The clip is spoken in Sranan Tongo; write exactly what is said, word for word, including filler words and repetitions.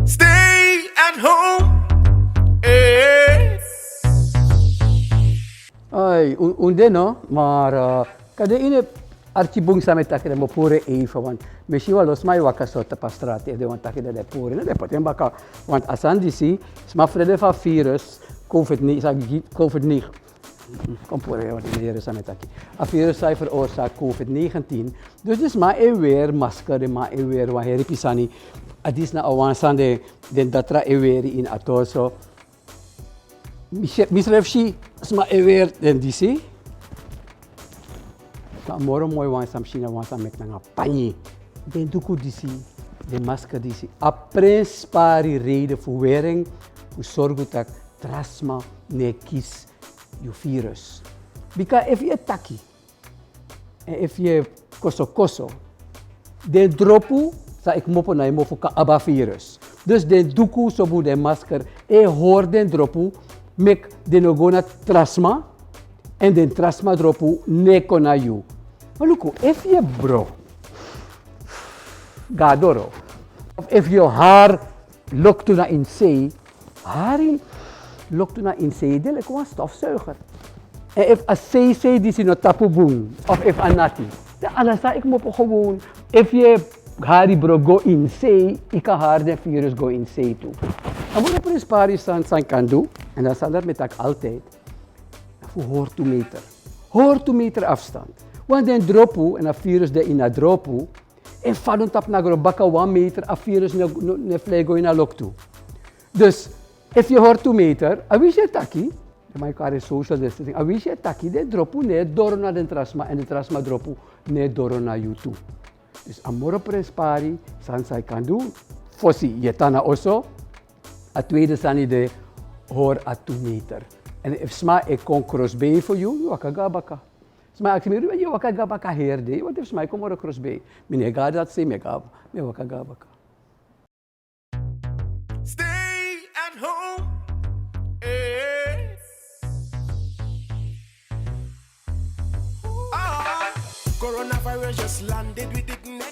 Stay at home. Eh. Ai, un, un de no, maar uh, kade ine arki bun san mi e taki, dan mi o puru en even, want mi si wan lo sma e waka so tapu a strati, efu den wani taki dan den e puru en, no, den e poti en baka, want a sani disi, sma frede fu a virus, covid negen, sa gi covid negen, kon puru en, want yu no yere san mi e taki. A virus san e veroorzaak covid negentien, dus den sma e weri masker, den sma e weri wan heri pisani, a disi na a wan san den, den datra e weri ini a torso. Mi srefi si sma e weri den disi. Ma a moro moi wan san mi si na wan san meki nanga panyi. Den duku disi, den masker disi, a prenspari reden fu weri en, fu sorgu tak' tra sma no e kisi yu virus. Bika efu yu e taki, èn efu yu e kosokoso, den dropu san e kmopo na yu mofu kan abi a virus. Dus den duku so bun, den masker e hori den dropu, meki den no go na tra sma, èn den tra sma dropu no e kon na yu. Ma luku, efu yu e bro, go na doro, of efu yu hari loktu na ini sei, hari loktu na ini sei de leki wan stofzuiger. Èn efu a sei sei disi no tapu bun, of efu a nati, dan ala sani e kmopo gewoon. Efu yu e hari bro go ini sei, yu kan hari den virus go ini sei tu. A moro prenspari sani san yu kan du, èn a sani dati mi e taki altijd, na fu hori tu meter. Hori tu meter afstand. Want den dropu, èn a virus de ini a dropu, e fadon tapu na gron baka wan meter, a virus no, no, no e flei go ini a loktu. Dus efu yu hori tu meter, a winsi yu e taki, den man e kari en social distancing, a winsi yu e taki, den dropu no e doro na den tra sma, èn den tra sma dropu no e doro na yu tu. Dus a moro prenspari sani san yu kan du, fosi yu e tan na oso, a tweede sani de, hori a tu meter. Èn efu sma e kon krosbei fu yu, yu waka go na baka. Sma e aksi mi, yu e waka go na baka heri dei, want efu sma e kon moro krosbei, mi no e go na dati sei, mi e go, mi e waka go na baka. Stay at home. Eh. Ah. Coronavirus just landed with dignity.